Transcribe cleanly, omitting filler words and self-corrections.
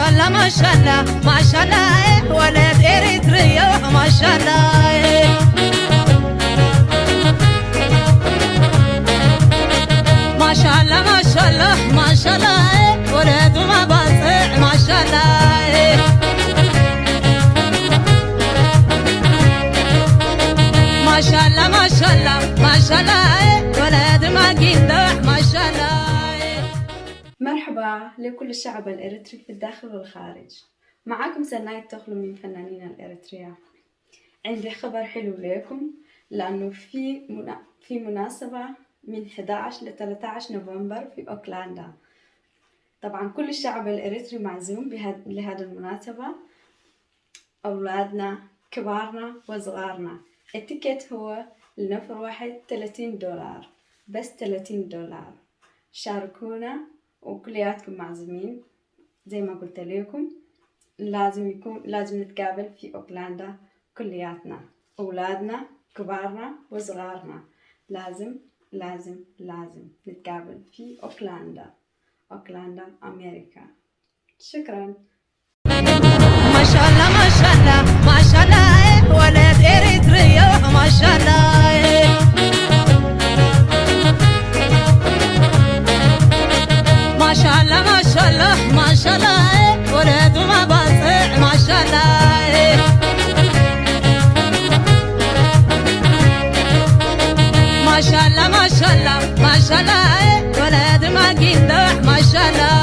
شاء الله ما شاء الله ما شاء الله ولد اريتريا ما شاء الله ما شاء الله ما شاء الله ما شاء الله ولد ما باصع ما شاء الله ما شاء الله ما شاء الله ما شاء الله ولد ما قيل ما شاء الله. مرحبا لكل الشعب الإريتري في الداخل والخارج. معاكم سنايت تخلو من فنانين الإريتريا. عندي خبر حلو لكم، لأنه في مناسبة من 11 ل 13 نوفمبر في أوكلاندا. طبعا كل الشعب الإريتري معزوم لهذه المناسبة، أولادنا كبارنا وصغارنا. ال ticket هو لنفر واحد 30 دولار، بس 30 دولار. شاركونا وكلياتكم معزومين. زي ما قلت لكم، لازم نتقابل في أوكلاندا كلياتنا، أولادنا كبارنا وصغارنا. لازم لازم لازم نتقابل في أوكلاندا، أوكلاندا أمريكا. شكرا. ما شاء الله ما شاء الله ما شاء الله ولد اريتريا ما شاء الله ما شاء الله ما شاء الله ما شاء الله ولد ما باصع ما شاء الله ما شاء الله ما شاء الله ما شاء الله ولد ما قيل ما شاء الله.